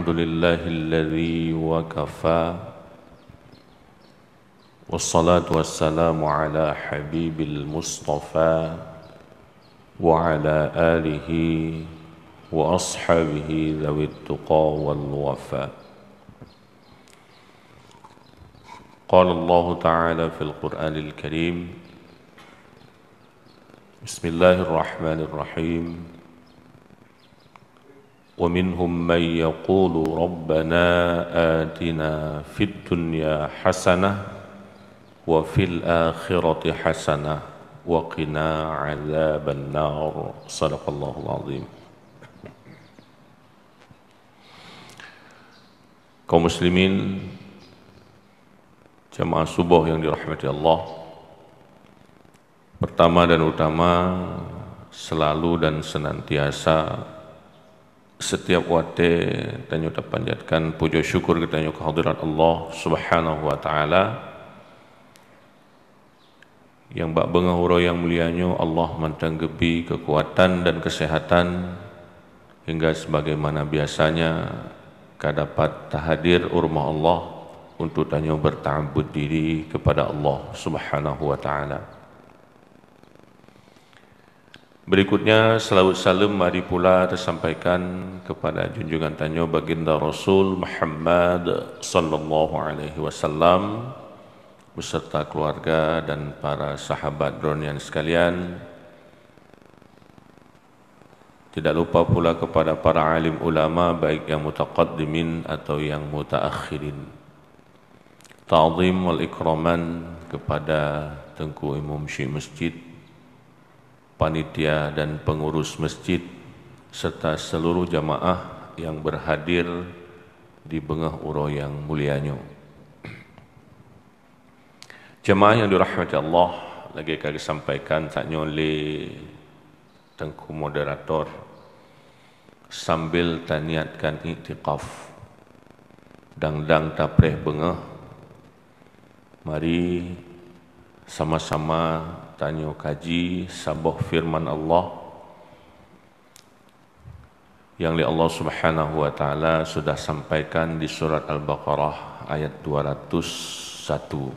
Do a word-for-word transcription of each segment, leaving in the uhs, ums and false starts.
لله الذي وكفى، والصلاة والسلام على حبيب المصطفى وعلى آله وأصحابه ذوي التقى والوفاء. قال الله تعالى في القرآن الكريم: بسم الله الرحمن الرحيم. ومنهم من يقول ربنا آتنا في الدنيا حسنة وفي الآخرة حسنة وقنا عذاب النار. صدق الله العظيم. Kaum muslimin, jamaah suboh yang dirahmati Allah, pertama dan utama, selalu dan senantiasa, setiap watée tanyoe tapanjatkan puja syukur geutanyoe keu hadirat Allah Subhanahu wa Taala. Nyang bak beungoh uroe nyang mulia nyoe, Allah mantong geubri keukuatan dan keuseuhatan, hingga sebagaimana biasanya ka dapat tahadir u rumoh Allah untuk tanyoe beuta'abbud diri keupada Allah Subhanahu wa Taala. Berikutnya, salawat saleuem mari pula teusampaikan keupada junjungan tanyoe Baginda Rasul Muhammad sallallahu alaihi wasallam, beserta keluarga dan para sahabat droeneuh sekalian. Tidak lupa pula kepada para alim ulama, baik yang mutaqaddimin atau yang mutaakhirin. Ta'zim wal ikraman kepada Teungku Imum Syik Masjid, panitia dan pengurus masjid, serta seluruh jamaah yang berhadir di beungoh uroe nyang mulia nyoe. Jamaah yang dirahmati Allah, lagée ka geusampaikan tanyoe lé Teungku Moderator, sambil taniatkan iktikaf, dang-dang tapreh beungoh, mari sama-sama tanyoe kaji saboh firman Allah yang lé Allah Subhanahu wa Taala sudah sampaikan di surat Al-Baqarah ayat dua ratus satu.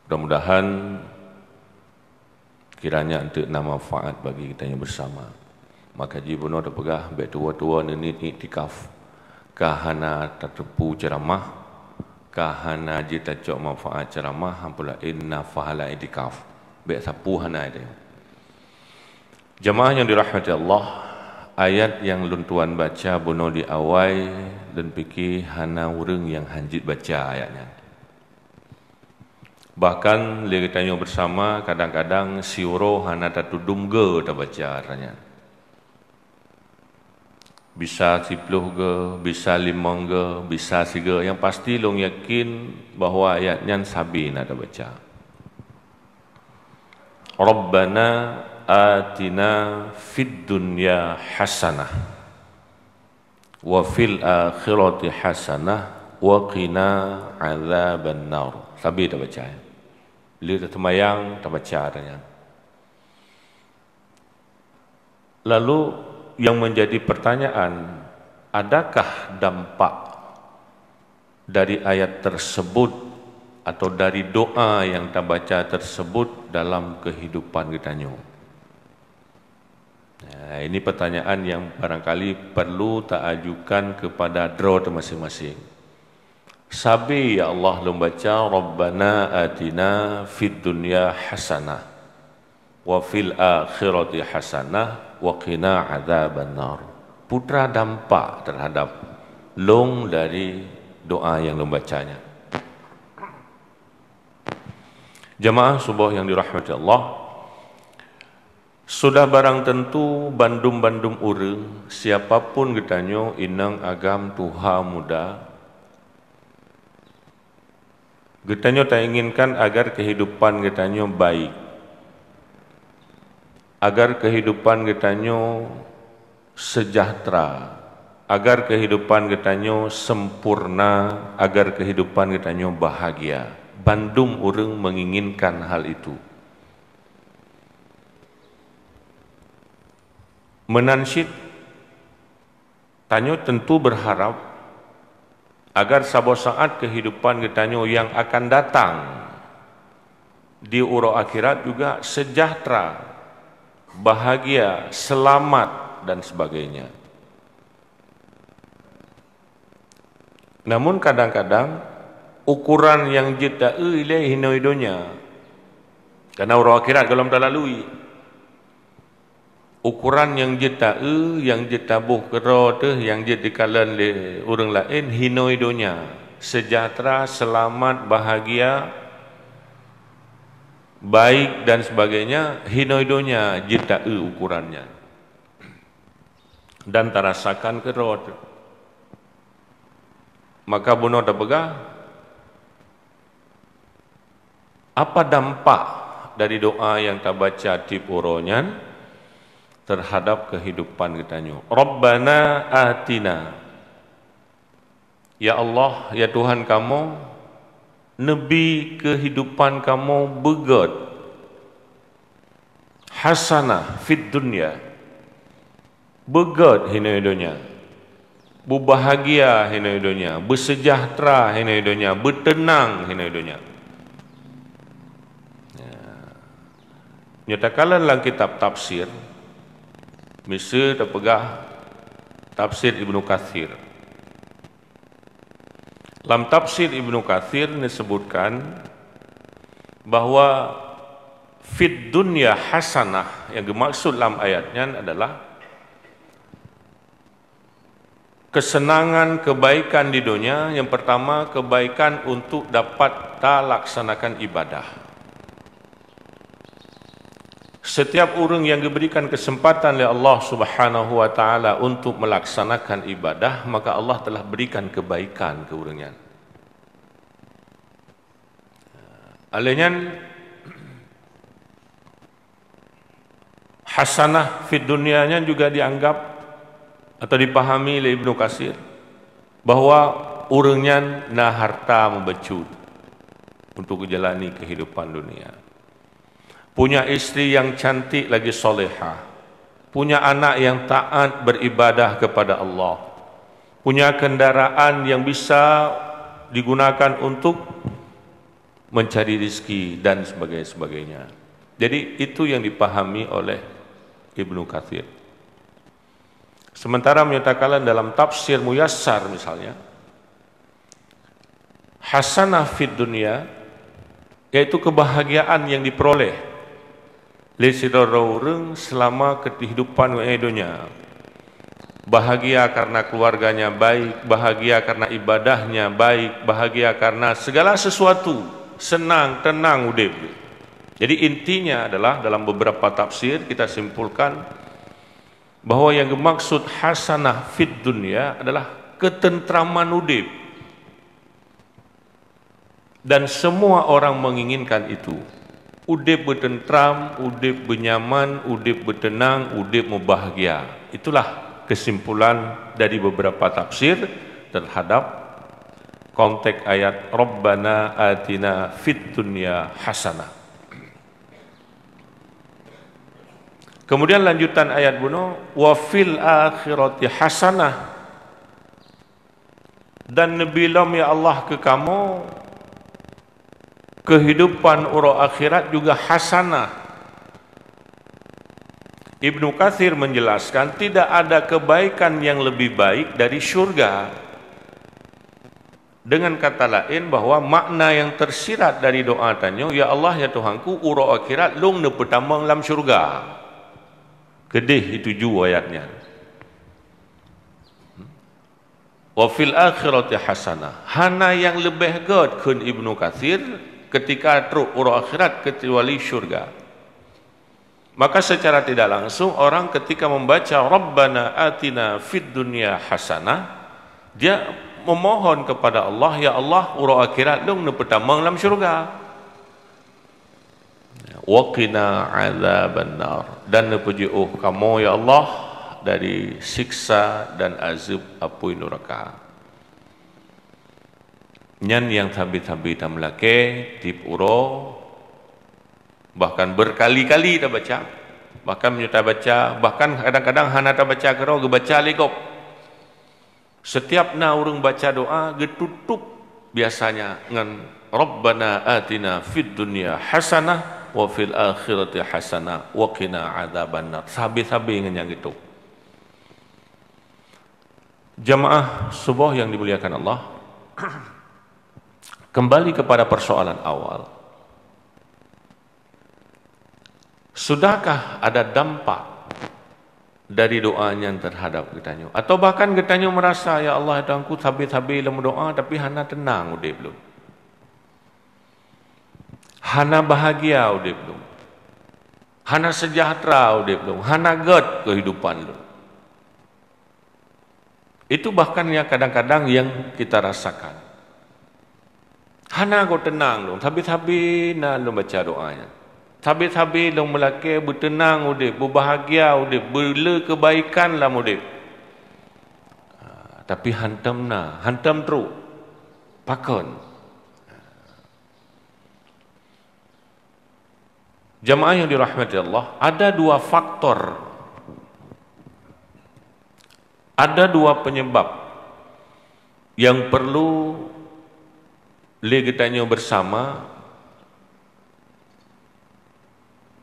Mudah-mudahan kiranya eunteuk na manfaat bagi geutanyoe beusama. Maka jih bunoe teupeugah, bék tuwoe-tuwoe neuniet iktikaf, ka hana tateupeue ceuramah, ka hana jitacok manfaat ceuramah, ampula na pahala iktikaf. Bék sapeue hana tanyoe. Jamaah nyang dirahmati Allah, ayat nyang lôn tuan baca bunoe di awai, lôn pike hana ureuëng nyang hanjeuet baca ayat nyan. Bahkan lé geutanyoe beusama kadang-kadang siuroe hana tatudum goe tabaca ayat nyan. Bisa siploh goe, bisa limong goe, bisa sigoe. Nyang pasti lôn yakin bahwa ayat nyan sabe na tabaca. Rabbana atina fid dunya hasanah wa fil akhirati hasanah wa qina adzabannar. Sabe tabaca, ya. Lé taseumayang tabaca ayat nyan. Lalu yang menjadi pertanyaan, adakah dampak dari ayat tersebut atau dari doa yang tabaca tersebut dalam kehidupan geutanyoe? Nah, ini pertanyaan yang barangkali perlu taajukan kepada droe teuh maséng-maséng. Sabe, ya Allah, lôn baca, "Rabbana atina fid dunya hasanah, wa fil akhirati hasanah, wa qina adzabannar." Peue teuma dampak terhadap lôn dari doa nyang lôn baca nyan? Jamaah suboh nyang dirahmati Allah, sudah barang tentu bandum-bandum ureuëng, siapapun geutanyoe, inong agam tuha muda, geutanyoe tainginkan agar kehidupan geutanyoe baik, agar kehidupan geutanyoe sejahtera, agar kehidupan geutanyoe sempurna, agar kehidupan geutanyoe bahagia. Bandum ureuëng menginginkan hal itu. Meunan cit, Tanyoe tentu berharap agar saboh saat kehidupan geutanyoe nyang akan datang di uroe akhirat juga sejahtera, bahagia, selamat, dan sebagainya. Namun kadang-kadang ukuran nyang jeuet ta-eu ilée hinoe donya. Karena uroe akhirat gohlom talalui. Ukuran nyang jeuet ta-eu, nyang jeuet taboh keudroe teuh, nyang jeuet dikalon lé ureuëng laén hinoe donya. Sejahtera, selamat, bahagia, baik dan sebagainya, hinoe donya jeuet ta-eu ukuran nyan. Dan tarasakan keudroe teuh. Maka bunoe tapeugah, apa dampak dari doa nyang tabaca tieb uroe nyan terhadap kehidupan geutanyoe? Rabbana atina. Ya Allah, ya Tuhan kamoe, neubi keuhidupan kamoe beugét. Hasanah fid dunya. Beugét hinoe donya. Beubahagia hinoe donya, beusejahtera hinoe donya, beuteunang hinoe donya. Ya. Nyoe takalon lam kitab tafsir, miseue tapeugah tafsir Ibnu Katsir. Lam tafsir Ibnu Katsir disebutkan bahwa fid dunya hasanah, yang dimaksud lam ayat nyan adalah kesenangan, kebaikan di dunia. Yang pertama, kebaikan untuk dapat talaksanakan ibadah. Setiap ureuëng yang diberikan kesempatan oleh Allah Subhanahu wa Taala untuk melaksanakan ibadah, maka Allah telah berikan kebaikan ke ureuëng nyan. Oleh nyan, hasanah fid dunya nyan juga dianggap atau dipahami oleh Ibnu Katsir bahwa ureuëng nyan na harta meubacut untuk menjalani kehidupan dunia. Punya istri yang cantik lagi solehah. Punya anak yang taat beribadah kepada Allah. Punya kendaraan yang bisa digunakan untuk mencari rezeki dan sebagainya. Jadi itu yang dipahami oleh Ibnu Katsir. Sementara menyatakan dalam tafsir Muyassar misalnya, hasanah fid dunya, yaitu kebahagiaan yang diperoleh lé sidroe ureuëng selama kehidupan di dunia. Bahagia karena keluarganya baik, bahagia karena ibadahnya baik, bahagia karena segala sesuatu, senang, tenang udeb. Jadi intinya adalah dalam beberapa tafsir kita simpulkan bahwa yang dimaksud hasanah fid dunya adalah ketentraman udeb. Dan semua orang menginginkan itu. Udeb beutentram, udeb beunyaman, udeb beuteunang, udeb meubahagia. Itulah kesimpulan dari beberapa tafsir terhadap konteks ayat Rabbana atina fid dunya hasanah. Kemudian lanjutan ayat bunoe, wa fil akhirati hasanah. Dan neubi lom, ya Allah, keu kamoe kehidupan uroe akhirat juga hasanah. Ibnu Katsir menjelaskan, tidak ada kebaikan yang lebih baik dari syurga. Dengan kata lain, bahwa makna yang tersirat dari doa tanyoe, "Ya Allah, ya Tuhanku, uroe akhirat lôn neupeutamong lam syurga." Keudeh itu ju ayat nyan. "Wa fil akhirati hasanah." Hana nyang leubeh gét, kheun Ibnu Katsir, ketika trok uroe akhirat kecuali syurga. Maka secara tidak langsung orang ketika membaca Rabbana atina fid dunya hasanah, dia memohon kepada Allah, "Ya Allah, uroe akhirat lôn neupeutamong lam syurga." "Wa qina adzaban nar." Dan neupeujiôh kamoe, ya Allah, dari siksa dan azeueb apui nuraka. Nyan nyang sabe-sabe tameulakée tieb uroe, bahkan berkali-kali tabaca. Bahkan meunyoe tabaca, bahkan kadang-kadang hana tabaca keudroe, geubaca lé gob. Setiap na ureuëng baca doa, geututup biasanya ngon, "Rabbana atina fid dunya hasanah wa fil akhirati hasanah wa qina adzabannar." Sabe-sabe ngon nyang gitu. Jamaah suboh yang dimuliakan Allah, kembali kepada persoalan awal. Sudahkah ada dampak dari doa nyan terhadap geutanyoe? Atau bahkan geutanyoe merasa, "Ya Allah, ya Tuhanku, sabe-sabe lôn doa, tapi hana tenang udeb lôn. Hana bahagia udeb lôn. Hana sejahtera udeb lôn. Hana gét kehidupan lôn." Itu bahkan yang kadang-kadang yang kita rasakan. Hana goe teunang lôn, sabe-sabe na lôn baca doa nyan. Sabe-sabe lôn meulakée beuteunang udeb, beubahagia udeb, beule keubaikan lam udeb. Ha, tapi hantom na, hantom trok. Pakon? Jamaah yang dirahmati Allah, ada dua faktor, ada dua penyebab yang perlu lé geutanyoe bersama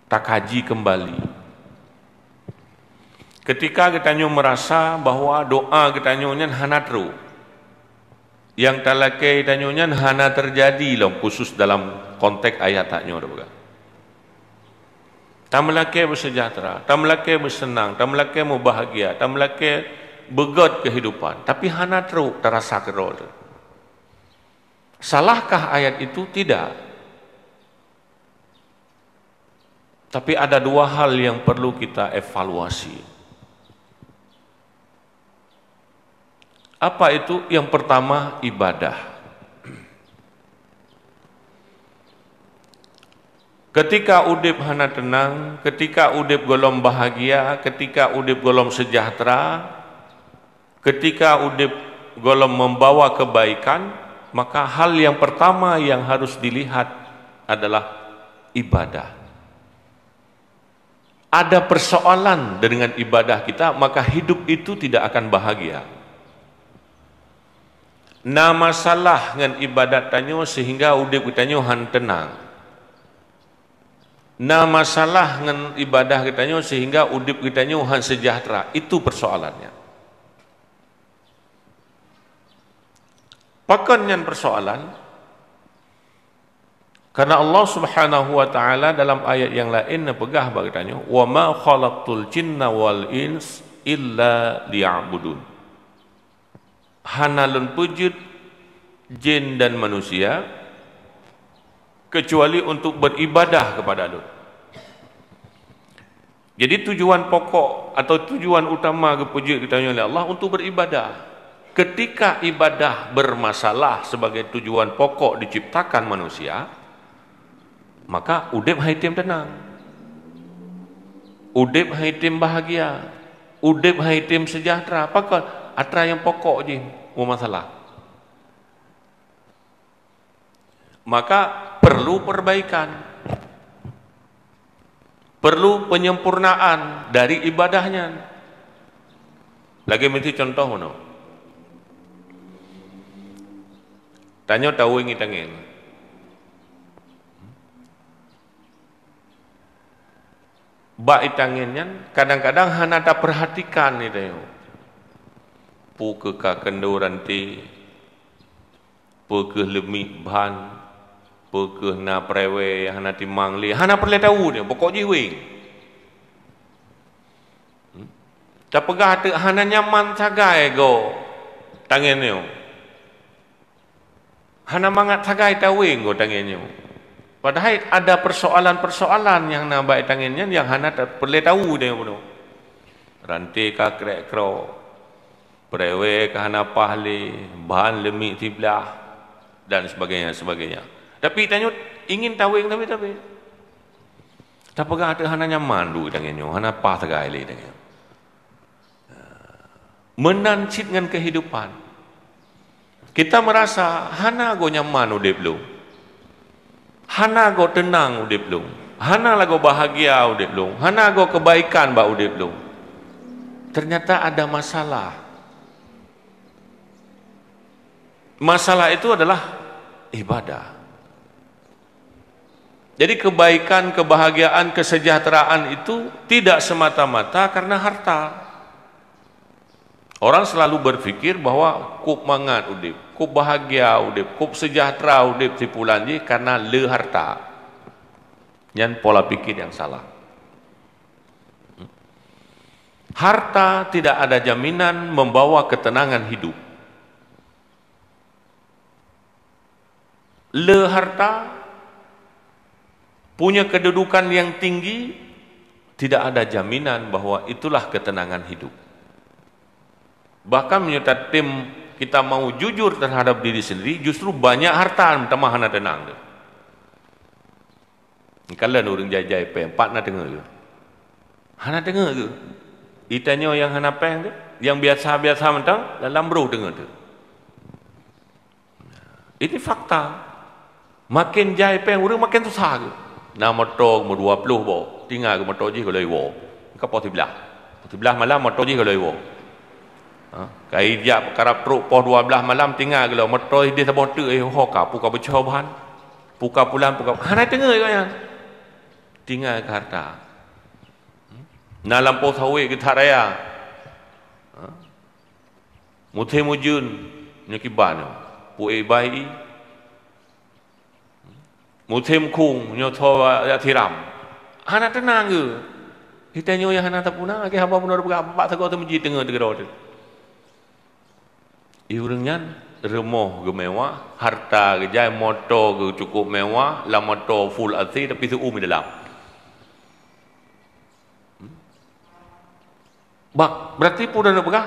takaji kembali. Ketika geutanyoe merasa bahwa doa geutanyoe nyan hana trok, nyang talakée tanyoe nyan hana teujadi lom, khusus dalam konteks ayat tanyoe teupeugah. Tameulakée beuseujahtra, tameulakée beuseunang, tameulakée mubahgia, tameulakée beugét keuhidupan, tapi hana trok tarasa keudroe teuh. Salahkah ayat itu? Tidak. Tapi ada dua hal yang perlu kita evaluasi. Apa itu? Yang pertama, ibadah. Ketika udeb hana teunang, ketika udeb gohlom bahagia, ketika udeb gohlom sejahtera, ketika udeb gohlom membawa kebaikan, maka hal yang pertama yang harus dilihat adalah ibadah. Ada persoalan dengan ibadah kita, maka hidup itu tidak akan bahagia. Na masalah ngon ibadat tanyoe sehingga udeb geutanyoe han teunang. Na masalah ngon ibadah geutanyoe sehingga udeb geutanyoe han sejahtera. Itu persoalannya. Pakon nyan persoalan? Karena Allah Subhanahu wa Ta'ala dalam ayat yang lain neupeugah bak geutanyoe, "Wa ma khalaqtul jinna wal ins illa liya'budun." Hana Lôn peujeuet jin dan manusia kecuali untuk beribadah kepada Lôn. Jadi, tujuan pokok atau tujuan utama geupeujeuet geutanyoe lé Allah untuk beribadah. Ketika ibadah bermasalah sebagai tujuan pokok diciptakan manusia, maka udeb han item teunang. Udeb han item bahagia. Udeb han item sejahtera. Pakon? Atra nyang pokok jih meumasalah. Maka perlu perbaikan, perlu penyempurnaan dari ibadah nyan. Lagée miseue contoh meunoe. Tanyoe taweueng itangen. Bak itangen nyan kadang-kadang hana tapeurhatikan itanyoe. Peu kheueh ka keundo ranté, peu kheueh leumiek ban, peu kheueh na peurewée nyang hana timang lé, hana peureulée tawu nyoe, pokok jih weng. Hmm? Tapeugah teuk hana nyaman sagai goe tangen nyoe. Hana mangat sagai taweueng goe tangen nyoe. Padahai ada persoalan-persoalan nyang na bak tangen nyan nyang hana ta-, peureulée tawu tanyoe bunoe. Ranté ka krek-krok, peurewée ka hana paih lé, ban leumiek siblah, dan sebagainya, sebagainya. Tapi tanyoe ingin taweueng sabe-sabe. Tapeugah teuk hana nyaman duek tangen nyoe, hana paih sagai lé tangen nyoe. Meunan cit ngon keuhidupan. Kita meurasa hana goe nyaman udeb lôn. Hana goe teunang udeb lôn. Hana lagoe bahagia udeb lôn. Hana goe keubaikan bak udeb lôn. Teunyata ada masalah. Masalah itu adalah ibadah. Jadi kebaikan, kebahagiaan, kesejahteraan itu tidak semata-mata karena harta. Orang selalu berpikir bahwa kup mangat udeb, kup bahagia udeb, kup sejahtera udeb si pulan jih karena le harta. Nyan pola pikir yang salah. Harta tidak ada jaminan membawa ketenangan hidup. Le harta, punya kedudukan yang tinggi, tidak ada jaminan bahwa itulah ketenangan hidup. Bahkan meunyoe tatem kita mau jujur terhadap diri sendiri, justru banyak harta tamah hana tenang tu. Kalon ureuëng jai-jai péng, pat na teungeut tu. Hana teungeut tu. Itanyoe nyang hana péng tu, nyang biasa-biasa mantong, dalam bro teungeut tu. Ini fakta. Makin jai péng ureuëng makin susah geuh. Na moto meudua ploh boh, tinggai geuh moto jih goloi woe. Ka poh siblaih. Poh siblaih malam moto jih goloi woe. Ha? Kai jak karab trok poh dua blaih malam tinggai geuh lom moto jih saboh teuk, eh, ho ka, puka beucoh bahan. Puka pulan, puka, hana teungeut gobnyan. Tinggai keu harta. Na lampôh sawét geutaraya. Ha? Musim ujeuen nyoe kiban nyoe, puék bai i. Musim khueng nyoe tho jak siram. Hana teunang geuh. Itanyoe nyang hana tapuna, lagée haba bunoe peugah, bak sagoe teumeujit teungoh teugeudok teuh. I ureuëng nyan rumoh geumewah, harta geujai, moto geucukôp mewah, lam moto full A C tapi seu-uem di dalam. Bak, berarti peue na peugah,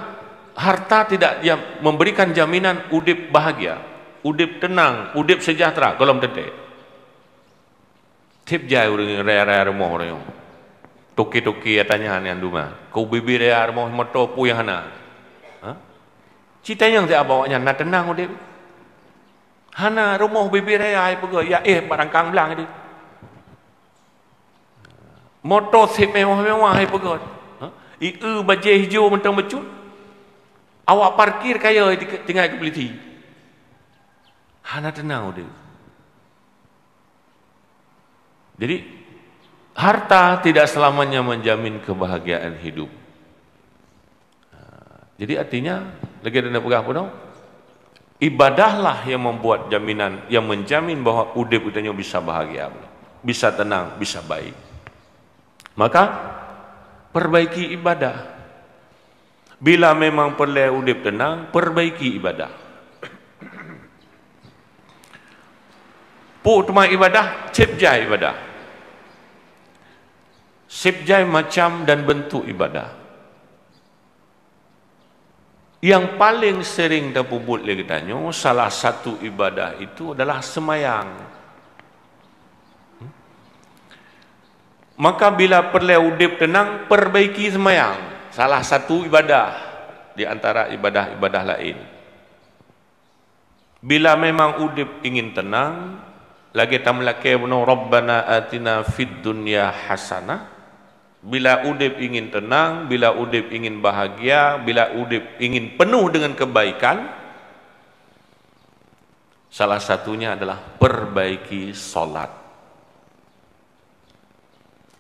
harta tidak jam, memberikan jaminan udeb bahagia, udeb tenang, udeb sejahtera, gohlom teuntée. Tieb jai ureuëng raya-raya rumoh ureuëng nyoe. Toke-toke tanya nyan duma. Keu bibit raya rumoh moto peue nyang hana. Ha? Cita nyang siat awaknyan na tenang udeb. Hana rumoh bibit raya hai peugah, ya eh barangkang blang teuh. Moto seb mewah-mewah hai peugah. Ha? I eu bajée hijau mantong bacut. Awak parkir kaya tinggai keu polisi. Hana tenang udeb. Jadi, harta tidak selamanya menjamin kebahagiaan hidup. Ha, jadi artinya, lagée na peugah bunoe, ibadahlah yang membuat jaminan, yang menjamin bahwa udeb geutanyoe bisa bahagia, bisa tenang, bisa baik. Maka, perbaiki ibadah. Bila memang peureulée udeb tenang, perbaiki ibadah. Peue teuma ibadah? Seb jai ibadah. Seb jai macam dan bentuk ibadah. Yang paling sering tapeubuet lé geutanyoe, salah satu ibadah itu adalah seumayang. Maka bila peureulée udeb tenang, perbaiki seumayang, salah satu ibadah di antara ibadah-ibadah laén. Bila memang udeb ingin tenang, lagée tameulakée bunoe, "Rabbana atina fid dunya hasanah." Bila udeb ingin tenang, bila udeb ingin bahagia, bila udeb ingin penuh dengan kebaikan, salah satunya adalah perbaiki salat.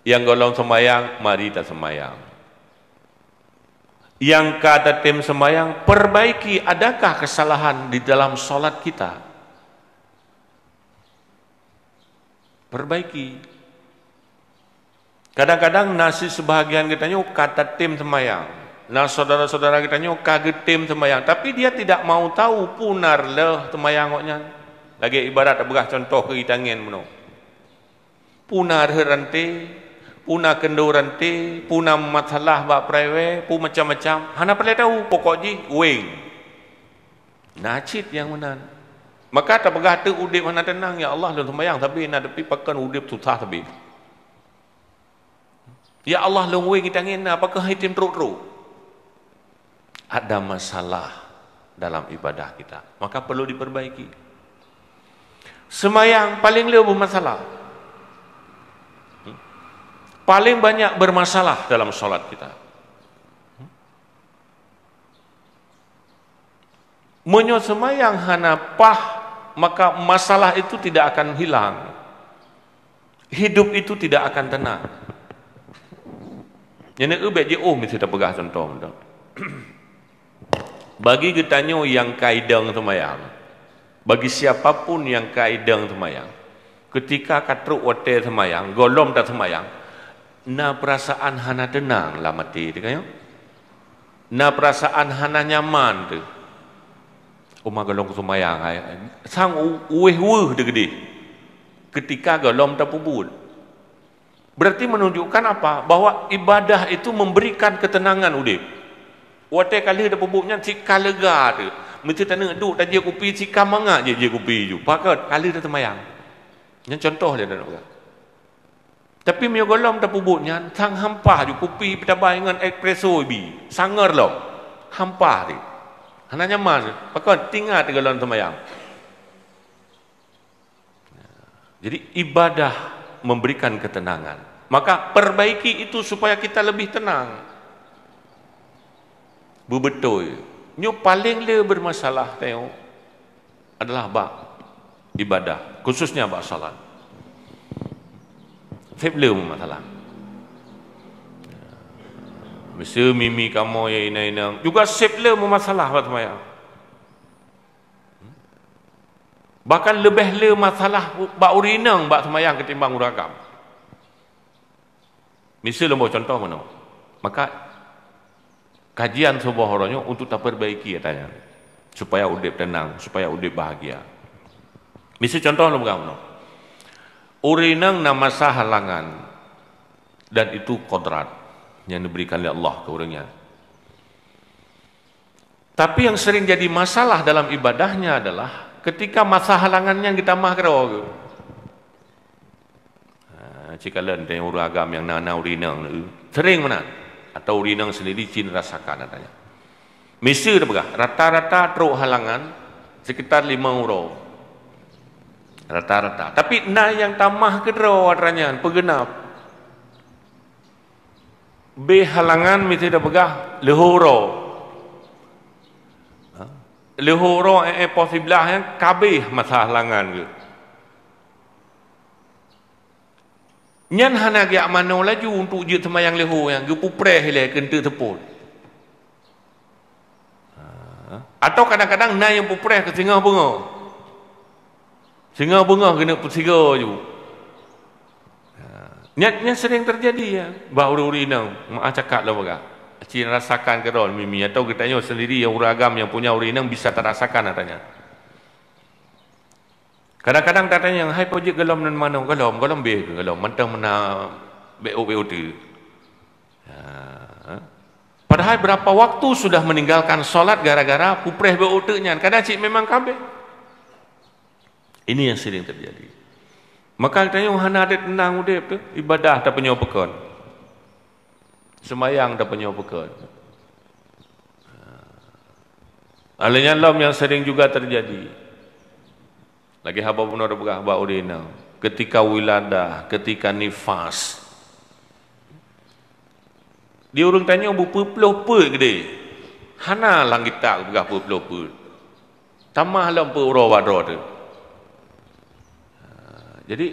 Nyang gohlom seumayang, mari taseumayang. Nyang ka tatem seumayang, perbaiki adakah kesalahan di dalam salat kita. Perbaiki. Kadang-kadang na seubahagian geutanyoe ka tatem seumayang. Na syedara-syedara geutanyoe ka geutem seumayang, tapi dia tidak mau tahu peue na reuloh seumayang awaknyan. Lagée ibarat tapeugah cuntoh keu itangen bunoe. Peue na rhot ranté, peue na keundo ranté, peue na masalah bak private, peue macam-macam. Hana peureulée tahu, pokok jih weng. Na cit nyang meunan. Maka tapeugah teuk udeb hana teunang, "Ya Allah, lôn seumayang sabe na, tapi pakon udeb susah sabe. Ya Allah, lôn weng itangen na, pakon hai tem trok-trok." Ada masalah dalam ibadah kita, maka perlu diperbaiki. Seumayang paléng le bermasalah. Paléng banyak bermasalah dalam salat kita. Meunyoe seumayang hana paih, maka masalah itu tidak akan hilang. Hidup itu tidak akan tenang. Nyan na ubet je, oh, meusti tapeugah contoh tu. Bagi geutanyoe nyang ka idong seumayang, bagi siapa pun nyang ka idong seumayang, ketika ka trok watée seumayang, gohlom taseumayang, na peurasaan hana teunang lam até teuh, ka nyoe? Na peurasaan hana nyaman teuh. Uma gohlom seumayang, hai, sang u-, uweh-uweh teuh keudeh ketika gohlom tapeubuet. Berarti menunjukkan apa? Bahwa ibadah itu memberikan ketenangan udeb. Watée ka lheueh tapeubuet nyan, cit ka lega teuh. Meusti taneuk duek tajép kupi, cit ka mangat jép, jép kupi ju. Pakon, ka lheueh taseumayang. Nyan contoh lé droeneuh. Tapi meunyoe gohlom tapeubuet nyan, sang hampah ju, kupi tabai ngon espresso ibi, sanger lom. Hampah teuh. Hana nyaman. Pakon, teuingat gohlom seumayang. Jadi, ibadah memberikan ketenangan. Maka, perbaiki itu supaya kita lebih tenang. Beubeutôi. Nyoe paleng le bermasalah tanyoe adalah bak ibadah, khususnya bak salat. Seb le meumasalah. Miseue mimi kamoe ya inong-inong, juga seb le meumasalah bak seumayang. Bahkan leubeh le masalah bak ureueng inong bak seumayang ketimbang ureueng agam. Miseue lôn bôh contoh meunoe. Maka, kajian suboh uroe nyoe untuk tapeurbaiki ata nyan, supaya udeb teunang, supaya udeb bahagia. Miseue contoh lôn peugah meunoe. Ureueng inong na masa halangan, dan itu kodrat yang diberikan oleh Allah ke ureueng nyan. Tapi yang sering jadi masalah dalam ibadahnya adalah ketika masa halangan nyan geutamah keudroe geuh. Ha, cikalon teuh ureueng agam nyang na, na ureueng inong, sering meunan. Atau ureueng inong sendiri cit rasakan ata nyan. Miseue tapeugah, rata-rata trok halangan sekitar lima uroe. Rata-rata. Tapi na nyang tamah keudroe ata nyan, peugeunab. Beh halangan miseue tapeugah leuhô uroe. Ha? Leuhô uroe, eh, eh, poh siblaih nyan ka abéh masa halangan geuh. Nyan hana geujak manoe laju untuk jeuet seumayang leuhô nyan, geupeupreh ilée keu eunteuk seupôt. Ha? Atau kadang-kadang na nyang peupreh keu singoh beungoh. Singoh beungoh keuneuk peusigoe ju. Ha, nyan, nyan sering terjadi, ya, bak ureueng-ureueng inong. Meu'ah cakap lôn peugah. Cit rasakan keudroe mimi, atau geutanyoe sendiri nyang ureueng agam nyang punya ureueng inong bisa tarasakan ata nyan. Kadang-kadang tatanyong, "Hai, peue jeuet gohlom nan manoe?" "Gohlom, gohlom beh, gohlom mantong meunan beu-ôt-beu-ôt." Ha. Padahal berapa waktu sudah meninggalkan salat gara-gara peupreh beu-ôt nyan. Kadang cit memang ka abéh. Ini yang sering terjadi. Maka tanyoe hana ada teunang udeb teuh, ibadah tapunyok pakon. Seumayang tapunyok pakon. Alèh nyan lom yang sering juga terjadi. Lagèe haba bunoe tapeugah bak ureueng inong, ketika wiladah, ketika nifas. Di ureueng tanyoe beupeuet ploh peuet keudeh. Hana lam kitab geupeugah peuet ploh peuet. Tamah lom peuet uroe bak droe teuh. Ha, jadi,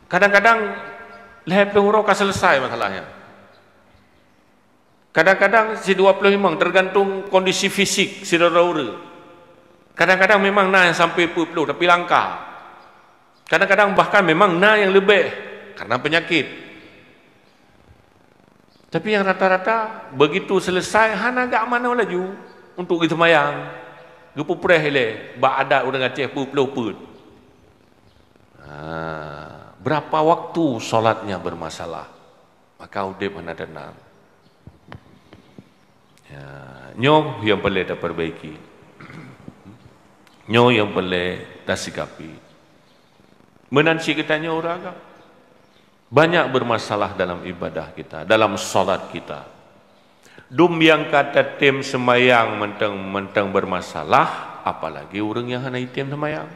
kadang-kadang lhèe ploh uroe ka selesai masalah nyan. Kadang-kadang sidua ploh limong, tergantung kondisi fisik sidroe-droe ureueng. Kadang-kadang memang na nyang sampai peuet ploh, tapi langka. Kadang-kadang bahkan memang na nyang leubeh karena penyakit. Tapi nyang rata-rata, begitu selesai, hana geujak manoe laju untuk geuseumayang. Geupeupreh ilèe bak adat ureueng Aceh peuet ploh peuet. Ha, berapa waktu salatnya bermasalah, maka udeb hana teunang. Ya, nyoe nyang peureulèe tapeurbaiki. Nyoe nyang peureulèe tasikapi. Meunan cit geutanyoe ureueng agam. Banyak bermasalah dalam ibadah kita, dalam salat kita. Dum nyang ka tatem seumayang mantong-mantong bermasalah, apalagi ureueng nyang hana item seumayang.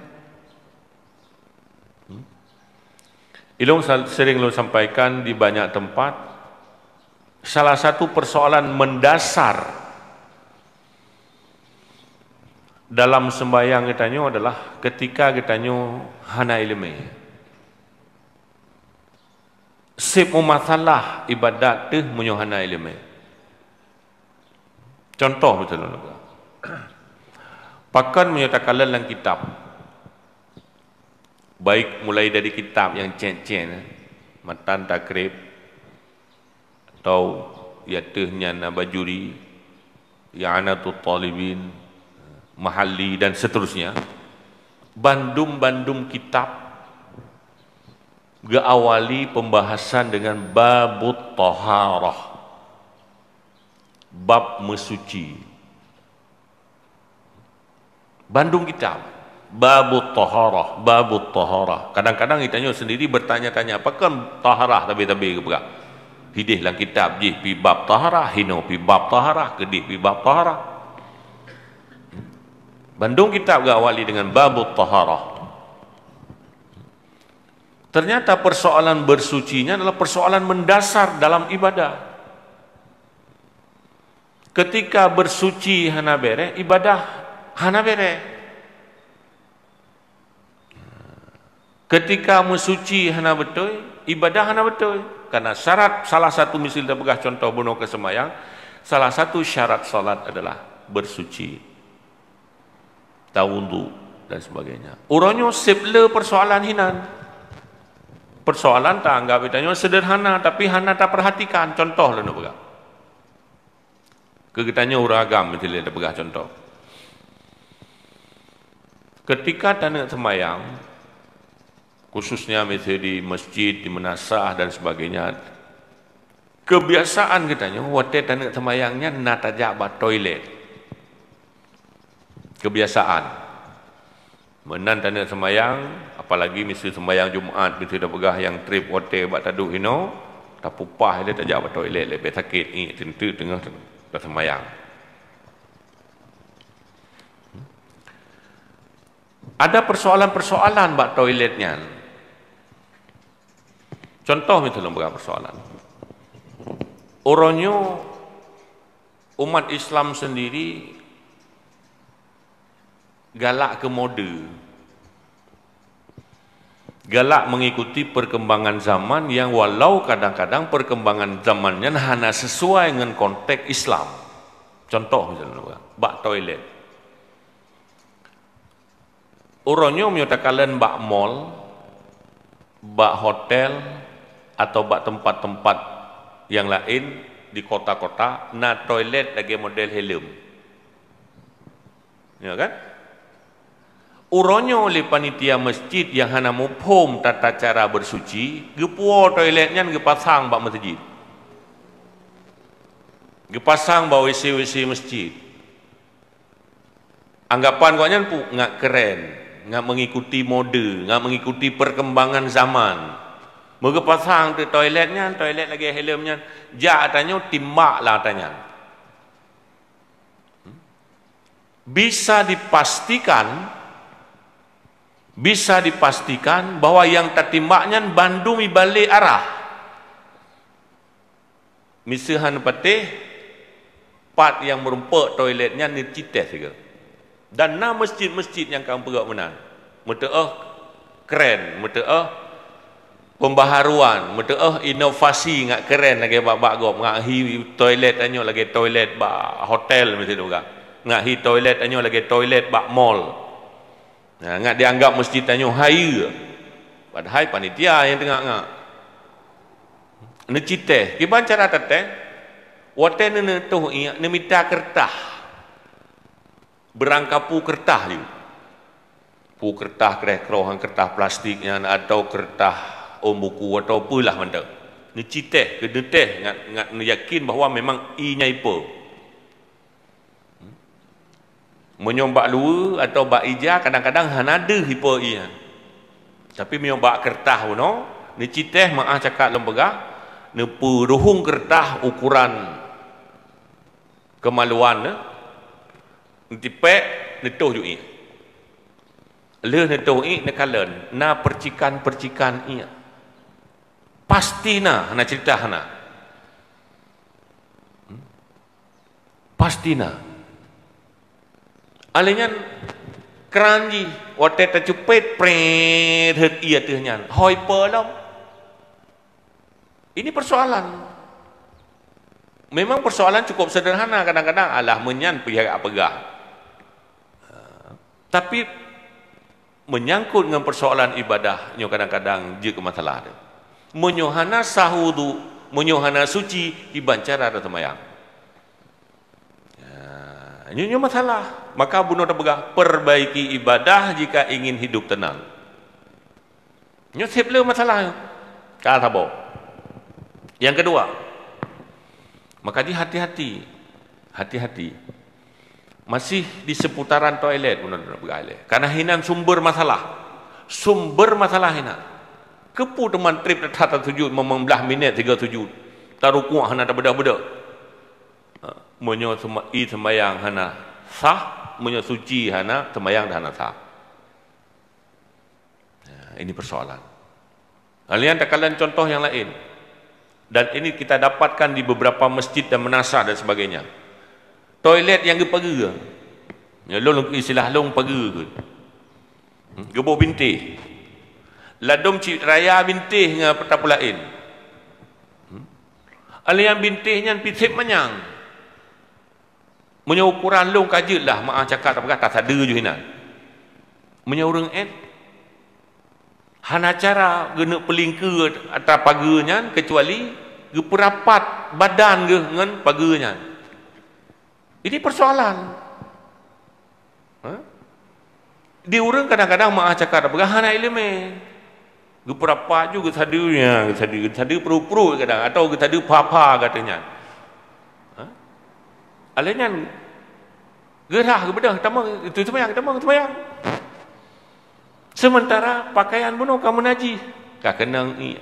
Hmm? Ilôn sal-, sering lôn sampaikan di banyak tempat, salah satu persoalan mendasar Dalam sembahyang geutanyoe adalah ketika geutanyoe hana iéleumé. Seb meumasalah ibadat teuh meunyoe hana iéleumé. Contoh misalnya, pakon meunyoe takalon lam kitab, baik mulai dari kitab nyang cen-cen, Matan Takrib, atau di ateueh nyan Bajuri, I'anatut Talibin, Mahalli dan seterusnya, bandum-bandum kitab geuawali pembahasan dengan babut taharah, bab meusuci. Bandum kitab, babut taharah, babut taharah. Kadang-kadang geutanyoe sendiri bertanya-tanya, pakon taharah tabe-tabe geupeugah? Hideh lam kitab jih pi bab taharah, hinoe pi bab taharah, keudeh pi bab taharah. Bandum kitab geuawali dengan babut taharah. Ternyata persoalan bersucinya adalah persoalan mendasar dalam ibadah. Ketika bersuci hana bereh, ibadah hana bereh. Ketika meusuci hana beutôi, ibadah hana beutôi. Karena syarat, salah satu, miseue tapeugah contoh bunoe keu seumayang, salah satu syarat salat adalah bersuci, tawudu dan sebagainya. Uroe nyoe seb le persoalan hinan. Persoalan taanggap geutanyoe sederhana, tapi hana taperhatikan. Contoh lôn peugah. Keu geutanyoe ureuëng agam, miseue lôn peugah contoh. Ketika taneuk seumayang, khususnya miseue di masjid, di meunasah dan sebagainya, kebiasaan geutanyoe watée taneuk seumayang nyan na tajak bak toilet. Kebiasaan. Meunan taneuk seumayang, apalagi miseue seumayang Jumat, miseue tapeugah nyang treb watée bak taduek hinoe, tapupah lé tajak bak toilet lé, bék sakét iék teunteuk teungoh taseumayang. Ada persoalan-persoalan bak toilet nyan. Contoh miseue lôn peugah persoalan. Uroe nyoe umat Islam sendiri galak keu mode. Galak mengikuti perkembangan zaman yang walau kadang-kadang perkembangan zaman nyan hana sesuai ngon konteks Islam. Contoh misalnya, bak toilet. Uroe nyoe meunyoe takalon bak mall, bak hotel, atau bak tempat-tempat yang laén di kota-kota, na toilet lagée model hileum. Ya kan? Uroe nyoe lé panitia masjid nyang hana muphom tata cara bersuci, geupuwoe toilet nyan geupasang bak meuseujid. Geupasang bak WC-WC masjid. Anggapan gobnyan pu-, ngat keren, ngat mengikuti mode, ngat mengikuti perkembangan zaman. Meugeupasang teuk toilet nyan, toilet lagée hileum nyan, jak tanyoe timbak lah tanyan. Bisa dipastikan, bisa dipastikan bahwa nyang tatimbak nyan bandum ibalek arah. Miseue han patéh, pat nyang meurumpok toilet nyan neuciteh sigoe. Dan na masjid-masjid nyang ka meupeugah meunan. Meuteuoh keren, meuteuoh pembaharuan, meuteuoh inovasi ngat keren lagée bak-bak gob, ngat hi toilet tanyoe lagée toilet bak hotel miseue teuga. Ngat hi toilet tanyoe lagée toilet bak mall. Nah, ngat dianggap masjid tanyoe hayeue. Padahai panitia nyang teungoh ngat. Neuciteh, kiban cara tateh, watée neuneutoh iék neumita keureutah. Beurangkapu keureutah yue. Pu keureutah kreh-kroh, keureutah plastik nyan, atau keureutah ôn buku, atau peue lah mantong. Neuciteh, keu neuteh, ngat, ngat neuyakin bahwa memang ié nyan ipo. Meunyoe bak luweue atau bak ija, kadang-kadang hana deuh ipo ié nyan. Tapi meunyoe bak keureutah bunoe, neuciteh meuah cakap lôn peugah, neupeuruhong keureutah ukuran keumaluan nyan, neutipek, neutoh ju iék. Lheueh neutoh iék neukalon, na percikan-percikan iék. Pasti na, hana ceurita hana. Hmm? Pasti na. Alèh nyan kran jih, watèe tacupet, pret, heuet ié ateueh nyan. Hôi peue lom? Ini persoalan. Memang persoalan cukup sederhana kadang-kadang, alah meunyan pih jak peugah. Tapi menyangkut ngon persoalan ibadah, nyoe kadang-kadang jeuet keu masalah teuh. Meunyoe hana sah udhu, meunyoe hana suci, kiban cara taseumayang. Ya, nyoe, nyoe masalah. Maka bunoe tapeugah, perbaiki ibadah jika ingin hidup tenang. Nyoe seb le masalah nyoe. Ka saboh. Nyang keudua, maka jih hati-hati. Hati-hati. Masih di seputaran toilet bunoe tapeugah ilèe. Karena hinan sumber masalah. Sumber masalah hinan. Keupeue teuma trép that tasujut limong blah minèt sigoe sujut. Tarukuk hana tabeudôh-beudôh. Ha, meunyoe sema-, ie seumayang hana sah, meunyoe suci hana, seumayang dah hana sah. Nah, ini persoalan. Alèh nyan takalon contoh nyang laén. Dan ini kita dapatkan di beberapa masjid dan madrasah dan sebagainya. Toilet nyang geupageue. Ya, lôn istilah lôn pageue. Hmm, geuboh bintéh. Ladôm cit raya bintéh ngon peue laén. Hmm. Alèh nyan bintéh nyan pih seb manyang. Meunyoe ukoran lôn ka jeuet lah, meu'ah cakap tapeugah tasadeue ju hinan. Meunyoe ureueng èt, hana cara geuneuk peulingkeue atra pageue nyan keucuali geupeurapat badan geuh ngon pageue nyan. Ini persoalan. Ha? Di ureueng kadang-kadang meu'ah cakap tapeugah hana ileumèe. Geupeurapat ju geusadeue, ya, geusadeue, geusadeue pruet-pruet kadang, atau geusadeue pha-pha gata nyan. Ha? Alèh nyan geurhah geubeudôh, tamong, itu seumayang, tamong seumayang. Sementara pakaian bunoe ka meunajih, ka keunong ié.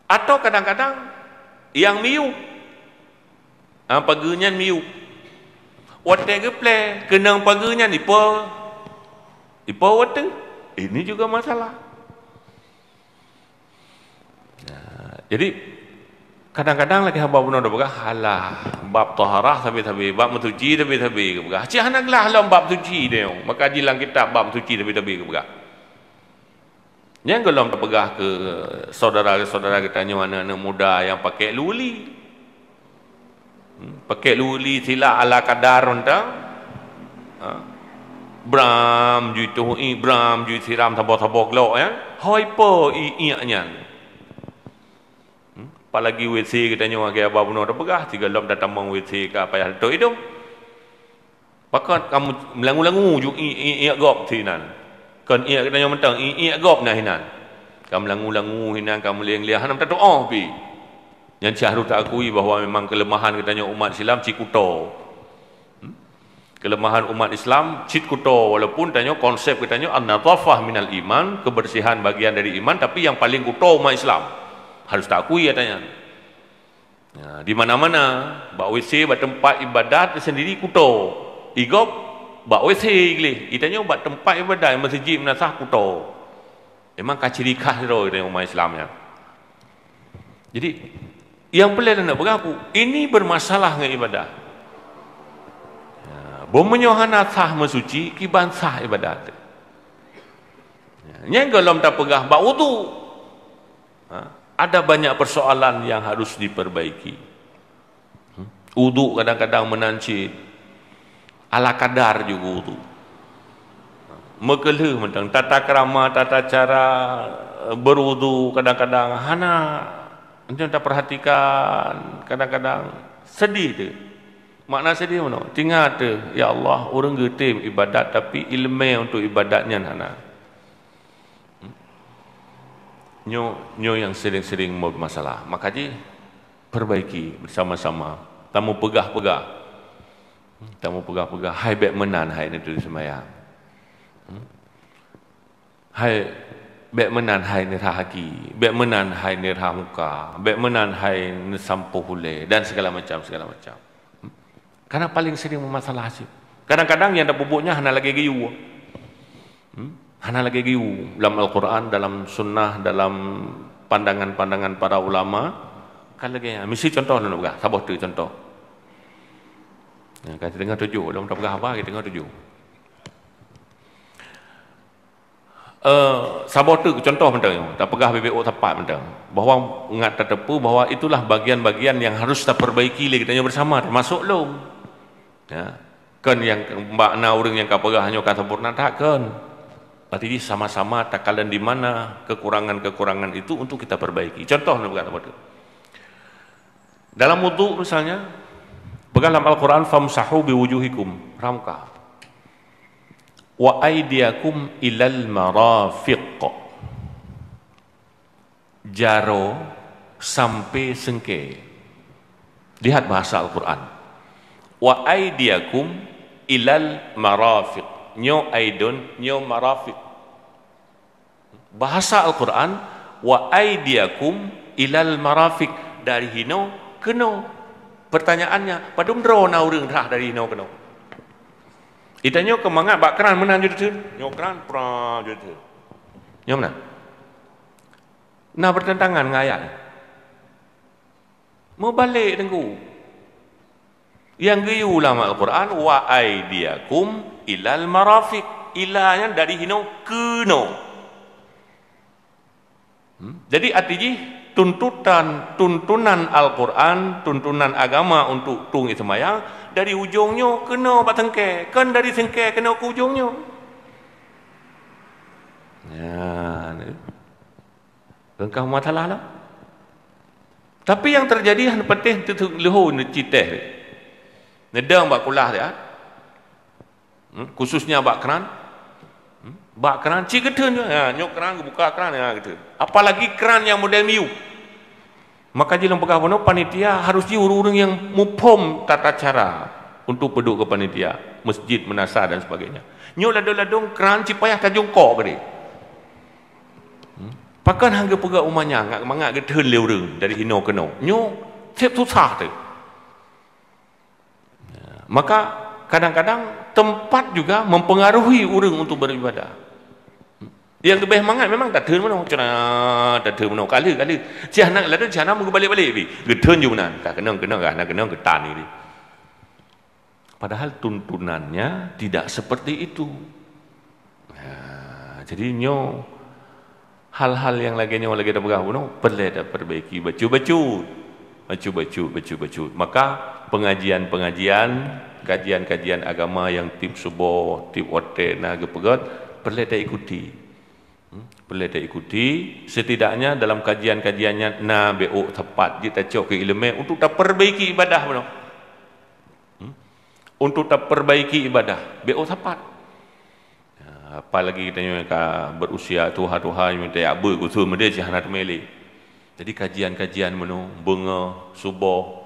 Atau kadang-kadang nyang miyueb. Ha, pageue nyan miyueb. Watèe geuplè, keunong pageue nyan ipo, ipo watèe. Ini juga masalah. Nah, jadi kadang-kadang lagèe haba bunoe tapeugah, alah, bab taharah sabe-sabe, bab meusuci sabe-sabe geupeugah. Cit hana glah lom bab suci nyoe. Maka di lam kitab bab suci sabe-sabe geupeugah. Nyang gohlom tapeugah keu syedara-syedara geutanyoe aneuk-aneuk muda nyang pakèk luweuli. Hmm, pakèk luweuli silak ala kadar mantong. Ha. Bram ju ituh ié, bram ju siram saboh-saboh glok nyan. Hôi po ié iék nyan. Hmm, apalagi W C geutanyoe lagèe haba bunoe tapeugah, sigohlom tatamong W C ka payah teutok idong. Pakon kamoe meulangu-langu ju ié, ié, iék gob sinan. Kon iék geutanyoe mantong, ié, iék gob na hinan. Ka meulangu-langu hinan, ka meulieng-lieng, hana meutu'oh pih. Nyan cit harôh taakui bahwa memang keuleumahan geutanyoe umat Islam cit kuto. Hmm? Keuleumahan umat Islam cit kuto, walaupun tanyoe konsep geutanyoe an-nadhafah minal iman, kebersihan bagian dari iman, tapi nyang paleng kuto umat Islam. Harôh taakui gata nyan. Ya, di mana-mana, bak W C, bak teumpat ibadat sendiri kuto. Igob, bak W C gleh. Geutanyoe bak teumpat ibadat, meuseujid, meunasah kuto. Memang ka ciri khas droe geutanyoe umat Islam nyan. Jadi, nyang peureulèe lôn peugah, ini bermasalah ngon ibadat. Ya, boh meunyoe hana sah meusuci, kiban sah ibadat. Ya, nyang gohlom tapeugah bak udhu. Ha? Ada banyak persoalan yang harus diperbaiki. Hmm? Udhu kadang-kadang meunan cit ala kadar ju udhu. Meukeulheueh mantong tata krama, tata cara, eh, berwudhu kadang-kadang hana. Mantong taperhatikan, kadang-kadang sedih teuh. Makna sedih meunoe, teuingat teuh, ya Allah, ureueng geutem ibadat tapi ileumèe untuk ibadat nyan hana. Nyoe, nyoe nyang sering-sering bermasalah. Maka jih, perbaiki bersama-sama. Tamu peugah-peugah. Tamupeugah-peugah, hai bèk meunan hai neuturi seumayang. Hmm? Hai bèk meunan hai neurhah aki, bèk meunan hai neurhah muka, bèk meunan hai neusampôh ulèe, dan segala macam, segala macam. Hmm? Karena paling sering bermasalah cit. Kadang-kadang nyang tapeubuet nyan hana lagèe geuyue. Hmm? Hana lagèe geuyue lam Al-Quran, dalam sunnah, dalam pandangan-pandangan para ulama. Ka lagèe nyan. Misi contoh lôn peugah, saboh teuk contoh. Ya, ka teungoh tujoh, lom tapeugah haba, ka teungoh tujoh. Eh, saboh teuk contoh mantong nyoe, tapeugah bibit ôk sapat mantong. Bahwa ngat tateupeue bahwa itulah bagian-bagian yang harus taperbaiki lé geutanyoe bersama, termasuk lom. Ya. Kon nyang bak na ureuëng nyang ka peugah nyoe ka sempurna, that kon. Artinya sama-sama takalon di mana kekurangan-kekurangan itu untuk kita perbaiki. Contoh neupeugah saboh teuk. Dalam wudhu misalnya, peugah lam Al-Quran, "Famsahu biwujuhikum", ramka. "Wa aidiyakum ilal marafiq." Jaroe sampai seungkée. Lihat bahasa Al-Quran. "Wa aidiyakum ilal marafiq." Nyoe aidon, nyoe marafiq. Bahasa Al-Quran, "Wa aidiyakum ilal marafiq", dari hinoe keunoe. Pertanyaannya, padum droe na ureuëng rhah dari hinoe keunoe? Geutanyoe keu mangat bak kran meunan jeuet teutheun. Nyoe kran, pra jeuet teutheun. Nyoe meunan. Na bertentangan ngon ayat nyoe. Meubalek teungku. Nyang geuyue ulama Al-Quran, "Wa aidiyakum ilal marafiq." Ila nyan dari hinoe keunoe. Hmm? Jadi arti jih tuntutan, tuntunan Al-Quran, tuntunan agama untuk tueng seumayang dari ujong nyoe keunoe bak seungkée, kon dari seungkée keunoe keu ujong nyoe. Ya, ni. Kon ka masalah lah. Tapi nyang teujadi hana patéh teuteuk leuhô neuciteh. Neudong bak kulah dia. Hmm? Khususnya bak kran. Hmm? Bak kran cit geutheun je. Ha, nyoe kran geubuka kran, ha, geutheun. Apalagi kran nyang model miyueb. Maka jih lôn peugah bunoe panitia harus jih ureuëng-ureuëng nyang muphom tata cara untuk peuduek keu panitia, masjid, meunasah dan sebagainya. Nyoe ladong-ladong kran cit payah tajungkok keudeh. Hmm? Pakon han geupeugah umat nyan, ngat mangat geutheun lé ureuëng dari hinoe keunoe. Nyoe seb susah teuh. Ya, maka kadang-kadang tempat juga mempengaruhi ureuëng untuk beribadah. Nyang leubeh mangat memang tatheun meunoe, cina tatheun meunoe, kali-kali. Cih aneuk ladon cih aneuk meubalek-balek pi. Geutheun ju meunan, ka keunong-keunong, ka hana keunong geutan ni. Padahal tuntunannya tidak seperti itu. Nah, jadi nyoe hal-hal nyang lagée nyoe lagée tapeugah bunoe, peureulée taperbaiki bacut-bacut. Bacut-bacut, bacut-bacut. Maka pengajian-pengajian, kajian-kajian agama nyang tieb suboh, tieb watée na geupeugét, peureulée taikuti. Hmm? Peureulée taikuti, setidaknya dalam kajian-kajian nyan na beu ôk sapat jeuet tacok keu iéleumé untuk taperbaiki ibadah bunoe. Hmm? Untuk taperbaiki ibadah, beu ôk sapat. Ya, apalagi geutanyoe ka berusia tuha-tuha, nyoe tajak beuet keu su meudeh cit hana teumé lé. Jadi kajian-kajian meunoe, beungoh, suboh,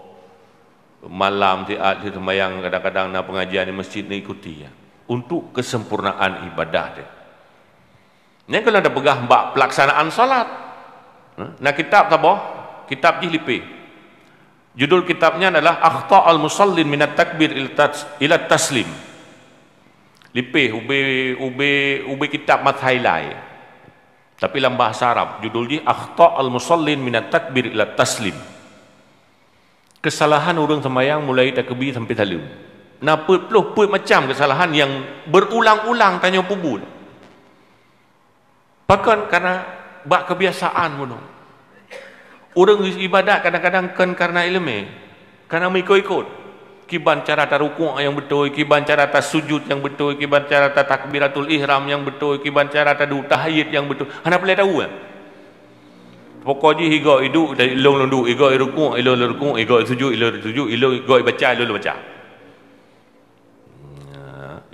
malam, siat, seumayang, kadang-kadang na pengajian di masjid, neuikuti, ya. Untuk kesempurnaan ibadah teuh. Nyan keuh lôn peugah bak pelaksanaan salat. Na kitab saboh, kitab jih lipéh. Judul kitab nyan adalah Akhta'ul Musallin minat Takbir ila Tas-, ila Taslim. Lipéh ubé, ubé, ubé kitab mathai lai. Tapi lam bahasa Arab, judul jih Akhta'ul Musallin minat Takbir ila Taslim. Kesalahan ureuëng seumayang mulai takeubi sampai saleuem. Na peuet ploh peuet macam kesalahan nyang berulang-ulang tanyoe peubuet. Pakon? Karena bak kebiasaan bunoe. Ureuëng ibadat kadang-kadang kon karena iéleumé, karena meuikot-ikot. Kiban cara tarukuk nyang beutôi, kiban cara tasujud nyang beutôi, kiban cara tatakbiratul ihram nyang beutôi, kiban cara taduek tahyid nyang beutôi. Hana peureulée tahu, eh? Pokok jih igoe iduek, ilong lôn duek, igoe irukuk, ilong lôn rukuk, igoe isujud, ilong isujud, ilong igoe ibaca, ilong lôn baca. Ya,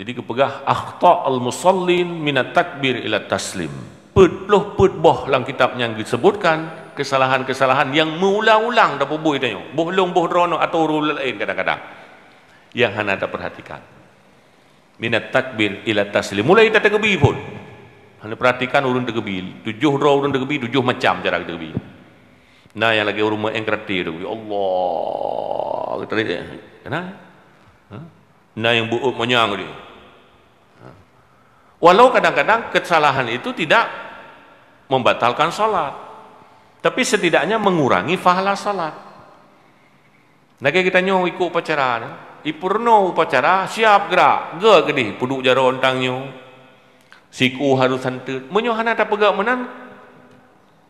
jadi geupeugah, "Akhta'ul musallin minat takbir ila taslim." Peuet ploh peuet boh lam kitab nyang geusebutkan kesalahan-kesalahan nyang meuulang-ulang tapeubuet tanyoe. Boh lôn boh droeneuh atau ureuëng laén kadang-kadang nyang hana tapeurhatikan. Minat takbir ila taslim. Mulai tatakeubi phon. Hana peurhatikan ureuëng takeubi. Tujoh droe ureuëng takeubi, tujoh macam cara takeubi. Na nyang lagée ureuëng meu'en karate takeubi. Allah, kata dia. Kenapa? Ha? Na nyang beuôt manyang dia. Ha. Walau kadang-kadang kesalahan itu tidak membatalkan salat, tapi setidaknya mengurangi pahala salat. Lagée geutanyoe ikut upacara ni, Ipeurunoe upacara, siap grak, geuh keudeh peuduek jaroe nyoe. Siku harôh santeut. Meunyoe hana tapeugah meunan,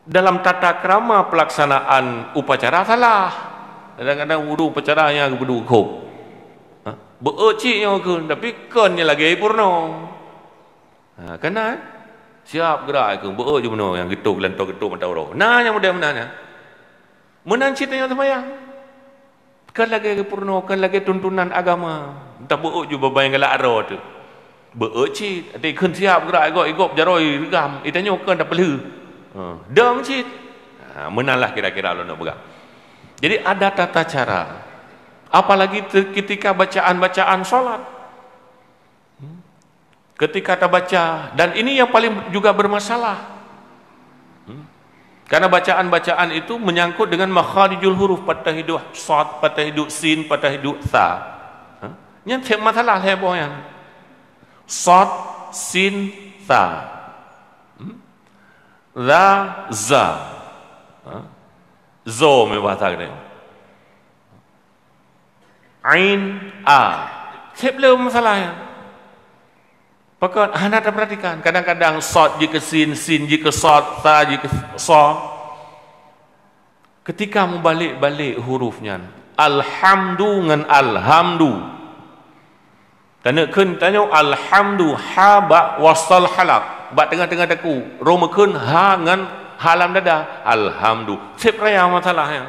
dalam tata krama pelaksanaan upacara salah. Kadang-kadang ureuëng upacara nyang geupeuduek khôb. Ha? Beuet cit nyoe kheun, tapi kon nyang lagée ipeurunoe. Ha, keunan, siap grak kheun, beuet ju bunoe nyang geutok, lantoe geutok mata uroe. Na nyang model meunan nyan. Meunan cit tanyoe seumayang. Kon lagée geupeurunoe, kon lagée tuntunan agama. Tabeuet ju babah nyang galak aroe teuh. Beuet cit, até kheun siap grak, igop-igop jaroe reugam, itanyoe kon tapeulheueh. Ha, dong cit. Ha, meunan lah kira-kira lôn peugah. Jadi ada tata cara. Apalagi te-, ketika bacaan-bacaan salat. Hmm. Ketika tabaca, dan ini yang paling juga bermasalah. Hmm. Karena bacaan-bacaan itu menyangkut dengan makharijul huruf, patah hidup sad, patah hidup sin, patah hidup tha. Ha? Nyan cek masalah lhée boh nyan. Sad, sin, tha. Hmm. Za, za. Ha? Zo meubaca geutanyoe. Ain, a. Cep le masalah nyan. Pakon hana taperhatikan. Kadang-kadang sad jikeu sin, sin jikeu sad, tha jikeu sa. Ketika mubalek-balek huruf nyan, alhamdu ngon alhamdu. Taneuk kheun tanyoe alhamdu, ha bak wasal halak. Bak teungoh-teungoh takue, ro meukheun ha ngon ha lam dada. Alhamdu. Cep raya masalah nyan.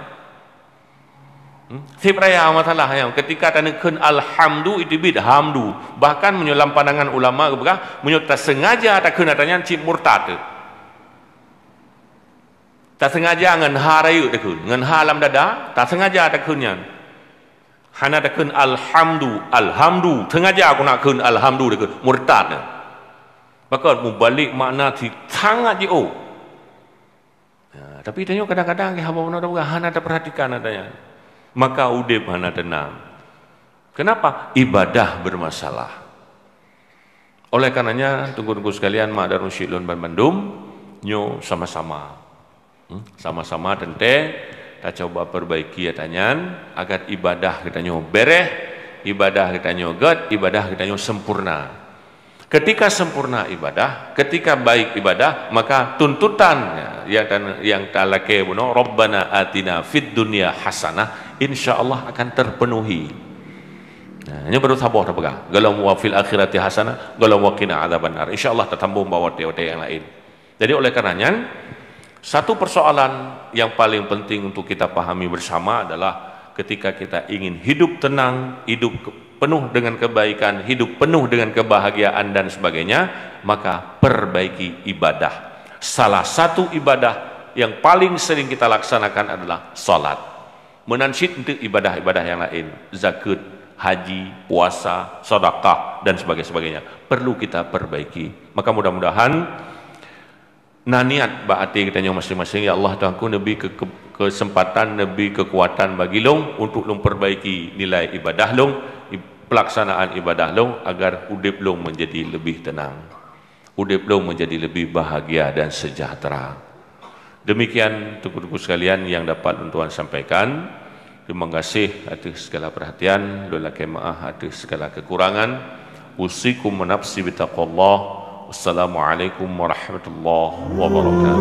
Hmm? Cep raya masalah nyan. Ketika taneuk kheun alhamdu, iteubiet hamdu. Bahkan meunyoe lam pandangan ulama geupeugah, meunyoe tasengaja takheun atra nyan cit murtad. Tasengaja ngon ha rayeuk takheun, ngon ha lam dada, tasengaja takheun nyan. Hana takheun alhamdu, alhamdu, sengaja keuneuk kheun alhamdu takheun, murtad. Pakon mubalek makna si sangat jiôh. Ya, tapi tanyoe kadang-kadang haba bunoe tapeugah hana taperhatikan atra nyan. Maka udeb hana teunang. Kenapa? Ibadah bermasalah. Oleh karenanya, teungku-teungku sekalian, mak dan usyik lôn banmandum, nyoe sama-sama. Hmm? Sama-sama teuntée tacoba perbaiki atra nyan agar ibadah geutanyoe bereh, ibadah geutanyoe gét, ibadah geutanyoe sempurna. Ketika sempurna ibadah, ketika baik ibadah, maka tuntutan yang tan-, yang talakée bunoe, "Rabbana atina fid dunya hasanah," insya Allah akan terpenuhi. Nah, ini baru saboh tapeugah. Golom wa fil akhirati hasanah, golom wa qina adzabannar. Insya Allah tatambong bak watée-watée nyang laén. Jadi oleh karena nyan, satu persoalan yang paling penting untuk kita pahami bersama adalah ketika kita ingin hidup tenang, hidup ke-, penuh dengan kebaikan, hidup penuh dengan kebahagiaan dan sebagainya, maka perbaiki ibadah. Salah satu ibadah yang paling sering kita laksanakan adalah salat. Meunan cit untuk ibadah-ibadah yang lain, zakat, haji, puasa, sedekah, dan sebagainya, sebagainya. Perlu kita perbaiki. Maka mudah-mudahan na niat bak até geutanyoe masing-masing, "Ya Allah, Tuhanku, neubi ke-, ke-, kesempatan, neubi kekuatan bagi lôn untuk lôn perbaiki nilai ibadah lôn, i-, pelaksanaan ibadah lôn, agar udeb lôn menjadi lebih tenang, udeb lôn menjadi lebih bahagia dan sejahtera." Demikian, teungku-teungku sekalian, yang dapat lôn tuan sampaikan. Terima kasih atas segala perhatian, lôn lakée meu'ah atas segala kekurangan. Usikum wa nafsi bitaqwallah. Wassalamualaikum warahmatullahi wabarakatuh.